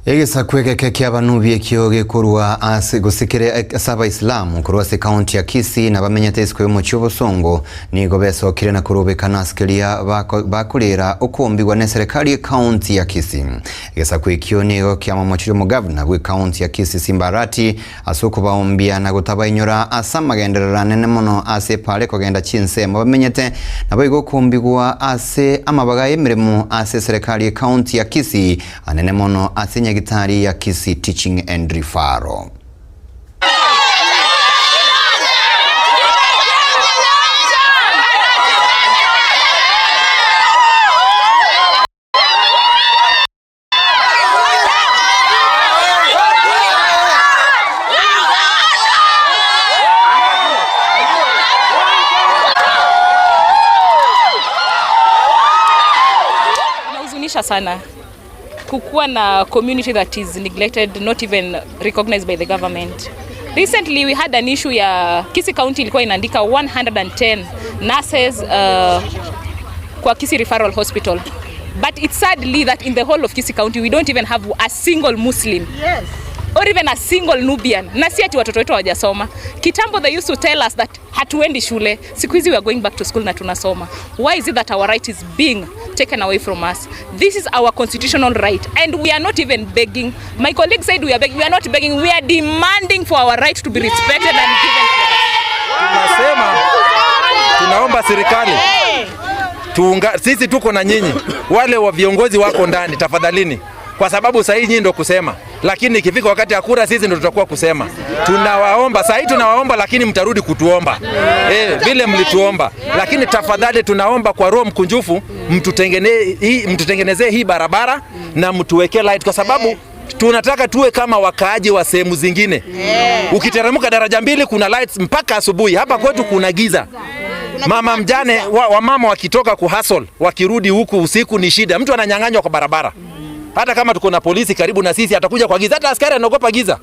Egesaku egeke kia abanubi ekio gekorwa ase gose kere ase abaisilamu korwa ase ekaunti ya Kisii na bamenyete isiko y'omochie obosongo nigo besokire na korobekana ase keria bakorera okombigwa n'eserekari y'ekaunti ya Kisii. Egesaku ekio nigo kiamomochirie omogavana bw'ekaunti ya Kisii Simba Arati ase okobaombia na gotabainyora ase amagenderero anene mono ase epara ekogenda chinsemo bamenyete naboigo okombigwa ase amabaga y'emeremo ase eserekari y'ekaunti ya Kisii anene mono ase nyagitari ya Kisii Teaching and Referral. Inahuzunisha sana kukuwa na community that is neglected, not even recognized by the government. Recently we had an issue ya Kisii County ilikuwa inaandika 110 nurses kwa Kisii Referral Hospital. But it's sadly that in the whole of Kisii County we don't even have a single Muslim. Yes. Or even a single Nubian. Na si ati watoto wetu hawajasoma. Kitambo they used to tell us that hatuendi shule. Siku hizi we are going back to school na tunasoma. Why is it that our right is being taken away from us? This is our constitutional right and we are not even begging. My colleague said we are begging. We are not begging. We are demanding for our right to be respected and given to us. Tunasema tunaomba serikali tuunga, sisi tuko na nyinyi, wale wa viongozi wako ndani, tafadhalini, kwa sababu sahii nyinyi ndo kusema, lakini ikifika wakati ya kura sisi ndo tutakuwa kusema. Tunawaomba sahii, tunawaomba, lakini mtarudi kutuomba vile mlituomba, lakini tafadhali tunaomba kwa roho mkunjufu mtutengenezee hii barabara na mtuwekee light kwa sababu tunataka tuwe kama wakaaji wa sehemu zingine. Ukiteremka daraja mbili kuna lights mpaka asubuhi. Hapa kwetu kuna giza. Mama mjane wamama wakitoka kuhustle wakirudi huku usiku ni shida, mtu ananyang'anywa kwa barabara. Hata kama tuko na polisi karibu na sisi atakuja kwa giza, hata askari anaogopa giza.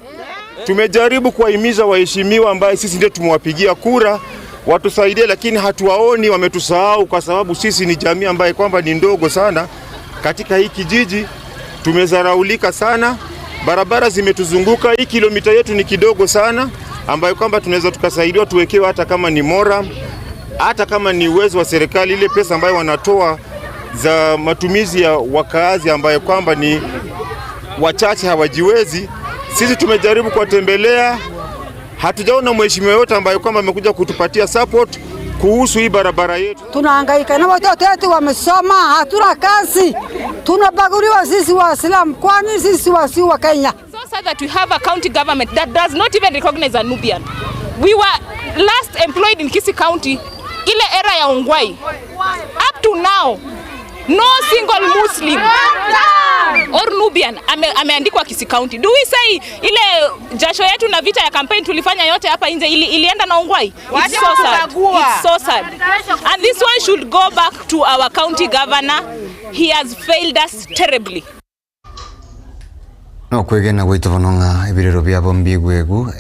Tumejaribu kuwahimiza waheshimiwa ambaye sisi ndio tumewapigia kura watusaidie, lakini hatuwaoni, wametusahau kwa sababu sisi ni jamii ambaye kwamba ni ndogo sana katika hii kijiji. Tumezaraulika sana, barabara zimetuzunguka. Hii kilomita yetu ni kidogo sana, ambayo kwamba tunaweza tukasaidiwa tuwekewe hata kama ni murram, hata kama ni uwezo wa serikali, ile pesa ambayo wanatoa za matumizi ya wakaazi ambayo kwamba ni wachache hawajiwezi. Sisi tumejaribu kuwatembelea, hatujaona mheshimiwa yote ambaye kwamba amekuja kutupatia support kuhusu hii barabara yetu. Tunahangaika na watoto wetu wamesoma, hatuna kazi, tunabaguliwa sisi Waislamu, kwani sisi wasi wa Kenya. So sad that we have a county government that does not even recognize a Nubian. We were last employed in Kisii County ile era ya Ongwae. Up to now, no single Muslim or Nubian ameandikwa Kisii County. Do we say ile jasho yetu na vita ya campaign tulifanya yote hapa nje ilienda na Ongwae? It's so sad. It's so sad. And this one should go back to our county governor. He has failed us terribly. No kwegena gwaito bono ng'a ebirero biabo mbigwegu.